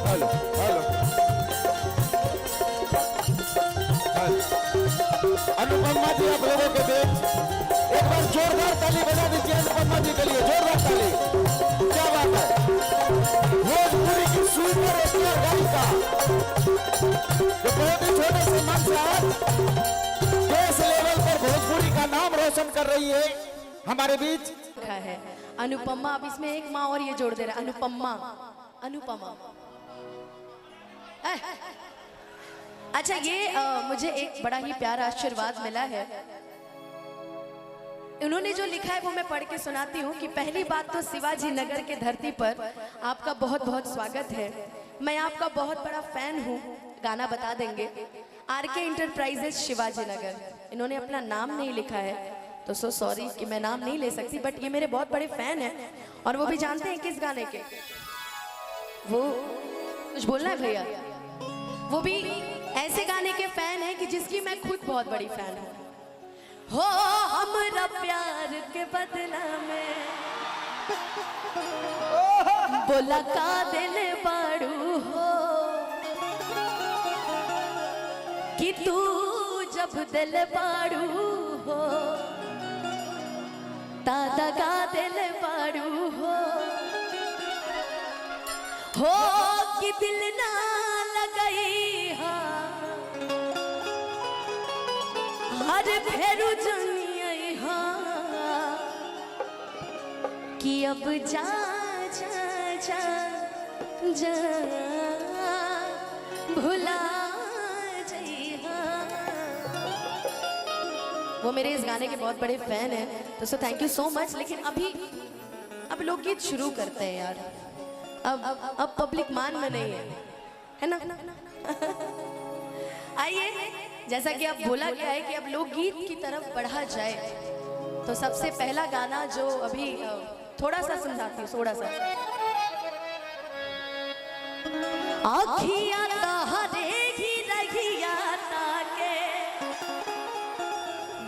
Hello hello hello. Anupama ji आप लोगों के बीच एक बार जोरदार ताली बजा दीजिए अनुपमा जी के लिए, जोरदार ताली। क्या बात है, भोजपुरी की सुपर स्टार गायिका जो बहुत ही छोटे से मंच से आज देश लेवल पर भोजपुरी का नाम रोशन कर रही है हमारे बीच। लिखा है अनुपमा। अब इसमें एक माँ और ये जोड़ दे रहा है, अनुपमा अनुपमा। एह। अच्छा ये मुझे एक बड़ा ही प्यारा आशीर्वाद मिला है। उन्होंने जो लिखा है वो मैं पढ़ के सुनाती हूँ कि पहली बात तो शिवाजी नगर के धरती पर आपका बहुत बहुत स्वागत है। मैं आपका बहुत बड़ा फैन हूँ। गाना बता देंगे, आरके इंटरप्राइजेस शिवाजी नगर। इन्होंने अपना नाम नहीं लिखा है तो सो सॉरी कि मैं नाम नहीं ले सकती, बट ये मेरे बहुत बड़े फैन हैं और वो भी जानते हैं किस गाने के। वो कुछ बोलना है भैया? वो भी ऐसे गाने के फैन हैं कि जिसकी मैं खुद बहुत बड़ी फैन हूँ। हो हमरा प्यार के बदला में बोला का दिल बाड़ू हो कि तू जब दिल बाड़ू हो दादा का दिल बाड़ू हो कि दिल ना लगई हाँ हर फेरू जनियई हाँ कि अब जा जा जा जा भुला जइहा। वो मेरे इस गाने के बहुत बड़े फैन हैं तो so thank you so much. लेकिन अभी अब लोकगीत शुरू करते हैं यार, अब पब्लिक मान में नहीं है, है ना? आइए, जैसा कि अब बोला गया है कि अब लोकगीत की तरफ बढ़ा जाए तो सबसे पहला गाना जो अभी थोड़ा सा समझाती हूँ, थोड़ा सा। आखिया तहरे ही रहिया ताके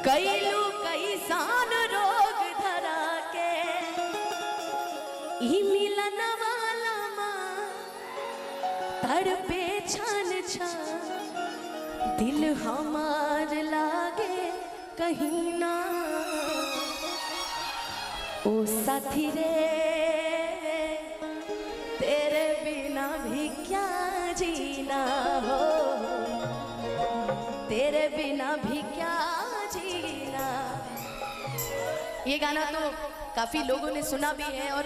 गईलू कैसान रोग धरा के ई मिलन वाला माँ तड़पे छान छान दिल हमार लागे कहीं ना। ओ साथी रे तेरे बिना भी क्या जीना हो, तेरे बिना भी क्या जीना। ये गाना तो काफी लोगों ने सुना भी है और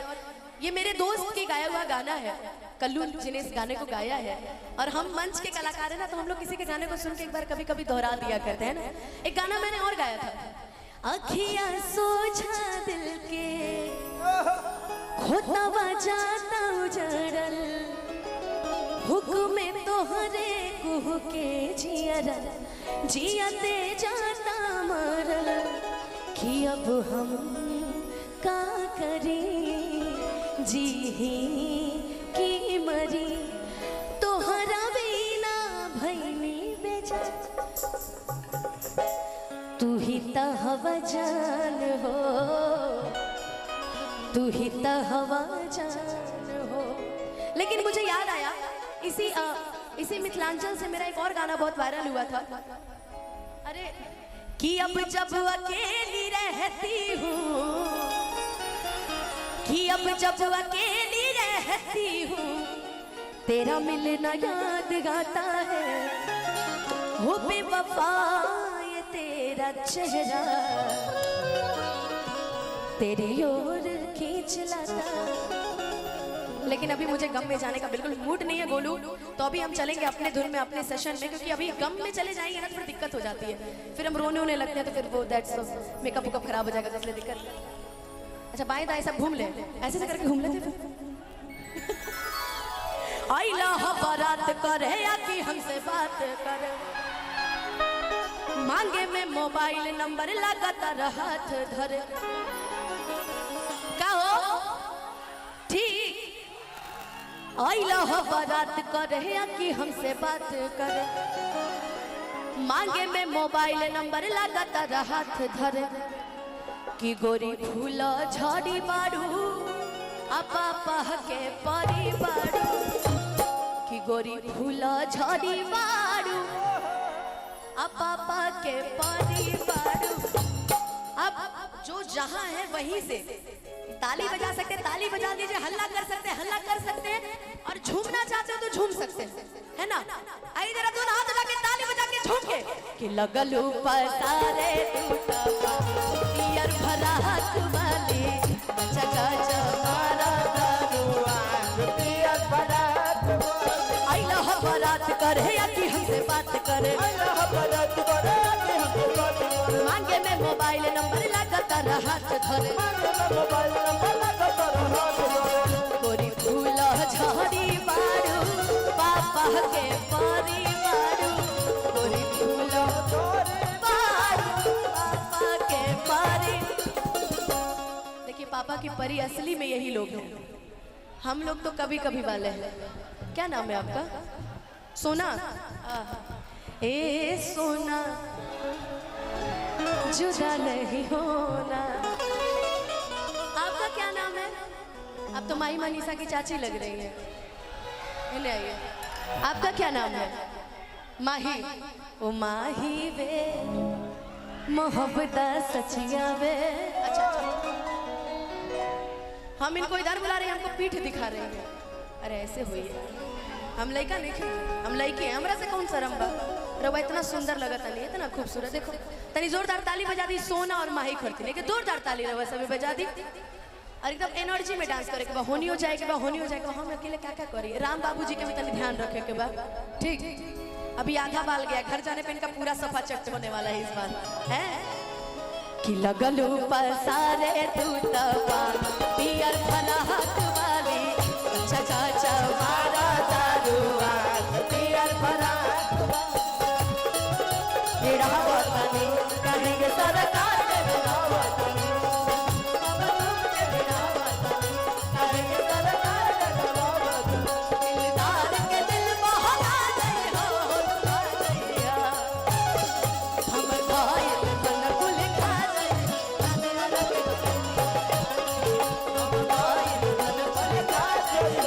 ये मेरे दोस्त के गाया हुआ गाना है, कल्लू जी ने इस गाने को गाया है। और हम मंच के कलाकार हैं ना, तो हम लोग किसी के गाने को सुन के एक बार कभी कभी दोहरा दिया करते हैं ना। एक गाना मैंने और गाया था, अखियां सोझा दिल के खोता जाता उजड़ल हुक्म तोहरे कुह के जियरा जियते जाता मरल कि अब हम का करें जी ही की मरी तोहरा बिना भैनी बेजा तू ही त हवा जान हो, तू ही त हवा जान हो। लेकिन मुझे याद आया इसी इसी मिथिलांचल से मेरा एक और गाना बहुत वायरल हुआ था। अरे कि अब जब अकेली रहती हूँ, कि अब जब अकेली रहती हूँ तेरा मिलना याद गाता है, हो बेवफा ये तेरा चेहरा तेरी ओर खींच लाता। लेकिन अभी मुझे गम में जाने का बिल्कुल मूड नहीं है गोलू। तो अभी हम चलेंगे अपने धुन में, अपने सेशन में, क्योंकि अभी गम में चले जाएंगे ना तो फिर दिक्कत हो जाती है, फिर हम रोने होने लगते हैं, तो फिर वो that's makeup वेकअप खराब हो जाएगा, तो इसलिए दिक्कत। अच्छा बाएं दाएं सब घूम ले, ऐसे ऐसे करके घूम लेते फिर। आइला बारात करे या कि हमसे बात करे, मांगे में मोबाइल नंबर लगातार हाथ धरे। का हो ठीक आइला बारात करे या कि हमसे बात करे, मांगे में मोबाइल नंबर लगातार हाथ धरे। कि गोरी फूल झड़ी बाड़ू पापा के परी बाड़ू, कि गोरी फूल झड़ी बाड़ू पापा के परी बाड़ू। अब जो जहां है वहीं से ताली बजा सकते हैं, ताली बजा दीजिए, हल्ला कर सकते हैं, हल्ला कर सकते हैं, और झूमना चाहते हो तो झूम सकते हैं, है ना? आइए जरा दोनों हाथ उठा के ताली बजा के झूम के कि लगलू पसारे टूटा पियर भरा हाथ वाली चका चमारा आइला बारात करे या कि हमसे बात करे, मांगे में मोबाइल नंबर लगातार हाथ धरे। गोरी फूल झड़ी बारू पापा के परी बारू, गोरी फूल बारू पापा के परी। देखिए पापा की परी असली में यही लोग हैं, हम लोग तो कभी कभी वाले हैं। क्या नाम है आपका? सोना। ए सोना जुदा नहीं होना। आपका क्या नाम है? आप तो माही मनीषा की चाची लग रही है। इन्हें आइए। आपका क्या नाम है? माही। ओ माही वे मोहब्बत सचिया वे। अच्छा अच्छा, हम इनको इधर बुला रहे हैं, हमको पीठ दिखा रहे हैं। अरे ऐसे हुई है, हम लड़का नहीं, हम लड़के हैं, हमरा से कौन शर्म बा? रवा इतना सुंदर लगता नहीं, इतना खूबसूरत। देखो तनी जोरदार ताली बजा दी सोना और माही खरती लेके, जोरदार ताली रवा सभी बजा दी। और एकदम एनर्जी में डांस करे के बा, होनी हो जाए के बा, होनी हो जाए के बा। हम अकेले क्या क्या करी? राम बाबू जी के भी तनी ध्यान रखे के बा, ठीक? अभी आधा बाल गया, घर जाने पे इनका पूरा सफा चट होने वाला है इस बार, है कि लगलू पसारे टूटवा पियर फराक वाली चचा चमारा दारुआ पियर फराक वाली कहेंगे सरकार के बिनावतनी, कहेंगे सरकार के बिनावतनी, दिलदार के दिल बहला गई हो गैया, हमर भाई मन कुल खा गई, हमर भाई मन कुल खा गई।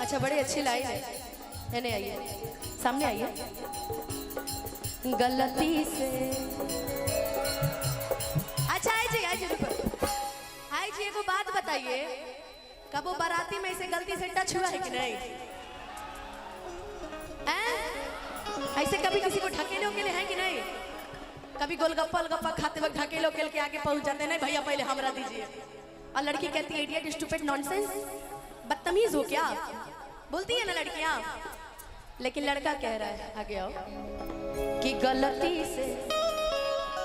अच्छा बड़ी अच्छी लाइन है, नहीं आइए सामने आइए। गलती से अच्छा आई जी, आई जी रुको, आई जी एगो बात बताइए, कबो बाराती में ऐसे गलती से टच हुआ है कि नहीं? हैं? ऐसे कभी किसी को ढकेले उकेले हैं कि नहीं? कभी गोलगप्पा उलगप्पा खाते वक्त ढकेले उकेल के आगे पहुंच जाते हैं, नहीं भैया पहले हमरा दीजिए, और लड़की कहती है इडियट स्टूपिड नॉनसेंस, बदतमीज हो क्या बोलती है ना लड़कियां। लेकिन लड़का कह रहा है आगे आओ कि गलती से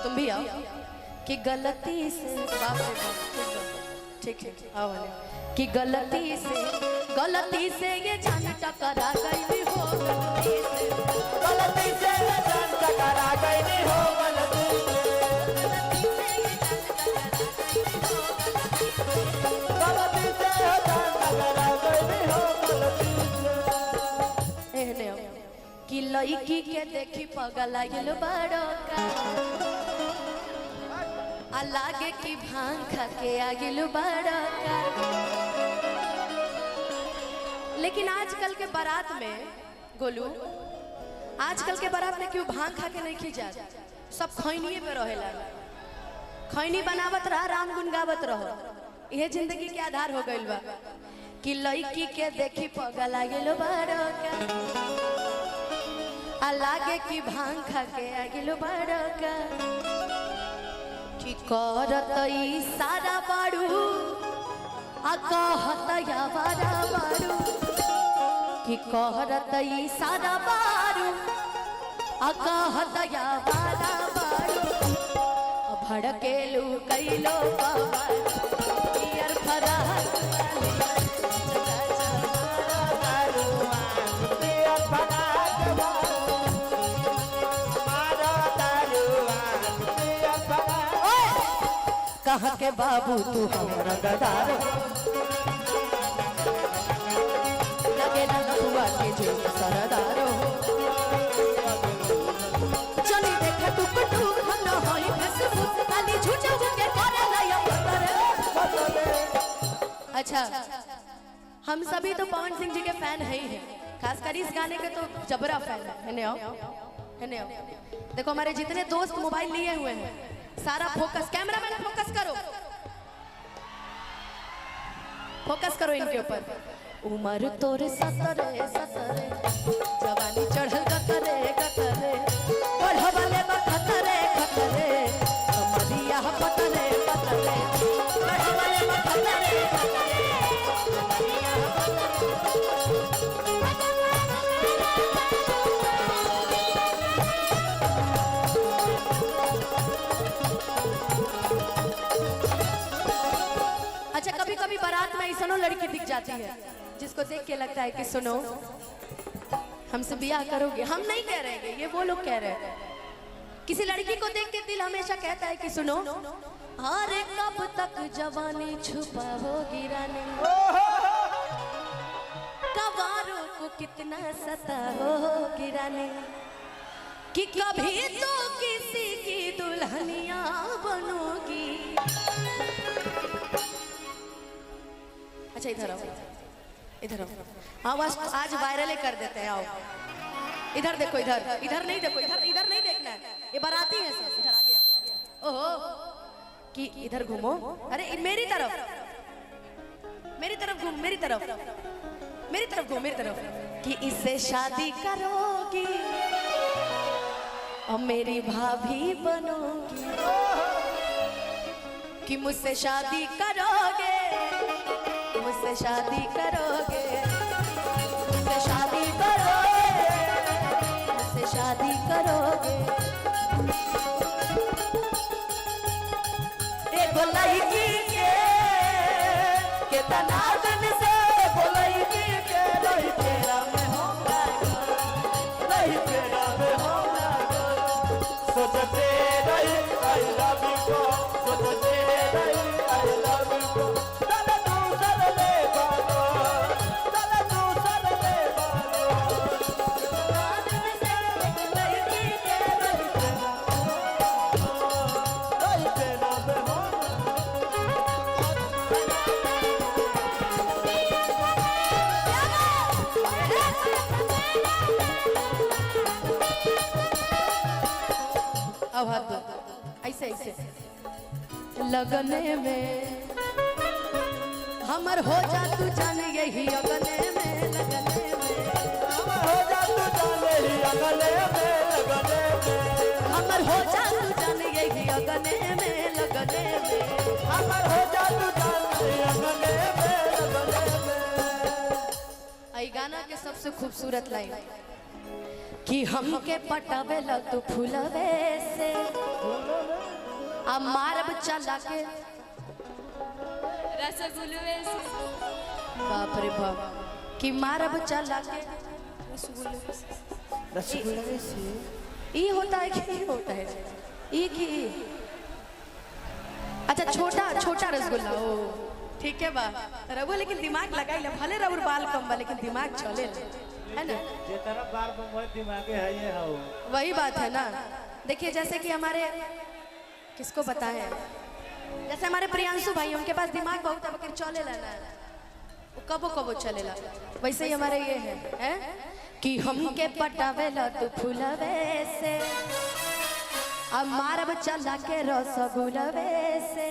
तुम भी आओ, कि गलती से बाप रे बाप, ठीक ठीक आओ वाले, कि गलती से ये जान टकरा गई हो, गलती से गलती से ये जान टकरा गई हो, गलती से, गलती से ये जान गलती से जान टकरा गई हो, गलती से। एहने आओ कि लड़की के देखी पगलाइल बड़ो का, आ लागे कि भांग खा के आगिल बड़ो का। लेकिन आजकल के बारात में गोलू, आजकल के बारात में क्यों भांग खा के नहीं खींचा, सब खैनिए पे रहेला, खैनी बनावत रहा, राम गुन गावत रहो, यह जिंदगी के आधार हो गइल बा। कि लड़की के देखी पगला गेलो बड़का, आ लागे कि भांग खा के आ गेलो बड़का, कि करत ई सारा बाड़ू आ कहत यावारा बाड़ू, कि कहत ई सारा बाड़ू आ कहत यावारा बाड़ू, आ भड़केलू कैलो बाबा पियर फराक कहा के बाबू तू हमरा गदार हो, लगे ना लफुआ के जो सरदार हो, चली देख टुक टुक हम न होई फेसबुक खाली झूठा के करे नया पतर। अच्छा, हम सभी तो पवन सिंह जी के फैन है ही हैं, खासकर इस गाने के तो जबरा फैन है ने आओ, है ने आओ। देखो हमारे जितने दोस्त मोबाइल लिए हुए हैं, सारा फोकस, कैमरामैन फोकस करो, फोकस करो इनके ऊपर। उम्र तोर सतरे सतरे, जवानी चढ़ल गतरे गतरे, बढ़वले बा खतरे खतरे, कमरिया पतरे पतरे, बढ़वले बा खतरे खतरे, कमरिया पतरे। अच्छा, कभी कभी बारात में ऐसा लड़की दिख जाती है जिसको देख के लगता है कि सुनो हमसे ब्याह करोगे, हम नहीं कह रहे हैं, ये वो लोग कह रहे हैं। किसी लड़की को देख के दिल हमेशा कहता है कि सुनो, अरे कब तक जवानी छुपाओगी रानी, कवारों को कितना सताओगी रानी, कि कभी तो किसी की दुल्हनिया बनोगी। अच्छा इधर आओ, इधर आओ, आवाज आज वायरल कर देते हैं। आओ इधर देखो, इधर इधर नहीं देखो, इधर इधर नहीं देखना है, ये बाराती है सब, इधर आगे आओ। ओहो कि इधर घूमो, अरे मेरी तरफ, मेरी तरफ घूम, मेरी तरफ, मेरी तरफ घूम, मेरी तरफ, कि इससे शादी करोगी और मेरी भाभी बनोगी, कि मुझसे शादी करोगे, मुझसे शादी करोगे, मुझसे शादी करोगे, मुझसे शादी करोगे। एगो लड़की के केतना दिन से बोलैकी के रही तेरा में हम लागल, रही तेरा में हम लागल, सोचते रही I love you को, सोचते रही I love you को, चल तू सर ले बालो, चल तू सर ले बालो, रही तेरा में हम। अब हाथ दो ऐसे ऐसे लगने में हमर हो जा तू जान यही अगने में, लगने में अमर हो जा तू जाने ही अगले में, लगने में। हमर हो जा तू जान यही अगने में, लगने में अमर हो जा तू जाने ही अगले में, लगने में। आई गाना के सबसे खूबसूरत लाइन कि हमके पटावे ला तू फूलवे से, आ मारब चला के रसगुल्ले से। बाप रे बाप, कि मारब चला के रसगुल्ले से। ई होता है कि ई होता है ई की ई? अच्छा छोटा छोटा रसगुल्ला, ओ ठीक है बा रघु, लेकिन दिमाग लगाई ले, भले रघु बाल कम बा लेकिन दिमाग चले है ना, जे तरफ बाल बम होए दिमागे है ये हो। वही बात है ना। देखिए जैसे कि हमारे किसको बताएं, जैसे हमारे प्रियांशु भाई, उनके पास दिमाग बहुत है मगर चले ना, वो कबो कबो चलेला, वैसे ही हमारे ये है, हैं? कि हमके पटावेला तू फूलवे से, अब मारब चला के रसगुलवे से,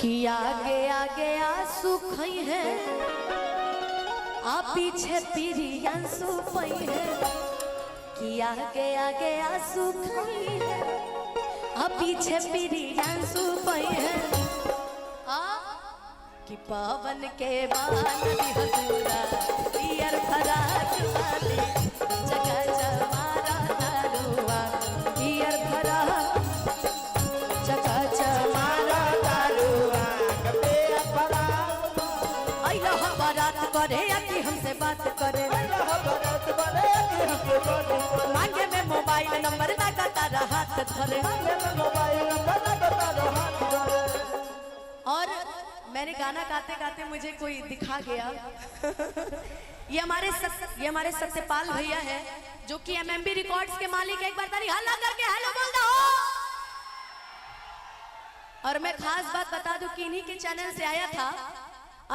कि आगे आगे आंसू खई है, आ पीछे पीरी आंसू पई है। कि आगे आगे आंसू खई है, आ पीछे पीरी आंसू पई है। आ कि पवन के बाल हजूरा पियर फराक वाली जगह जमारा दारुआ पियर फराक जगह जमारा दारुआ कबे अपराध अइला हम बारात करे या कि हमसे बात करे, भरत बने कि हमसे बात करे। मांगे में मोबाइल नंबर लगा तारा हाथ धरे। मांगे में मोबाइल नंबर लगा तारा हाथ धरे। और मैंने गाना गाते गाते मुझे कोई दिखा गया। ये हमारे सत्यपाल भैया हैं जो कि एमएमबी रिकॉर्ड्स के मालिक हैं। एक बार ताली हल्ला करके हेलो बोल दो। और मैं खास बात बता दूं कि इन्हीं के चैनल से आया था।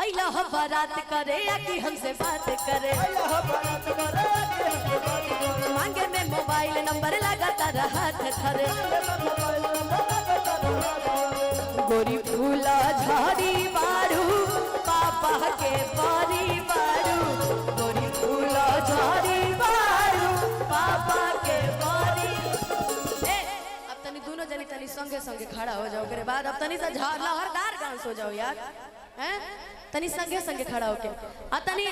अइला हम बारात करे या कि हमसे बात करे, अइला भरत बने कि हमसे बात करे। मांगे में मोबाइल नंबर लगा तारा हाथ धरे। मांगे में मोबाइल नंबर लगा तारा हाथ धरे। गोरी फूला झाड़ी बारू पापा के बारी बारू, गोरी फूला झाड़ी बारू पापा के बारी। ए, अब तनी दोनों जनी तनी संगे संगे खड़ा हो जाओ, ओकरे बाद अब तनी सा झाड़ लहरदार डांस हो जाओ यार, हैं तनी संगे संगे खड़ा होके आ तनी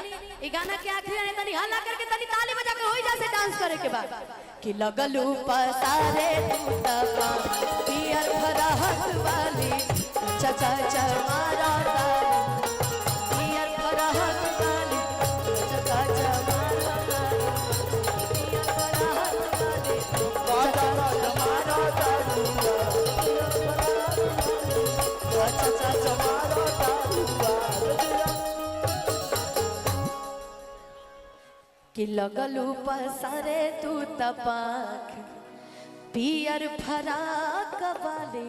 ई गाना के आखिरी में तनी हल्ला करके तनी ताली बजा के होई जा से डांस करे के बाद कि लगलू पसारे तू तपा पियर फराहत वाली चचा चमारा तारी पियर फराहत वाली चचा चमारा तारी पियर फराहत वाली चचा चमारा तारी चचा चमारा कि लगलू पसारे तू तपाक पियर फराक वाली।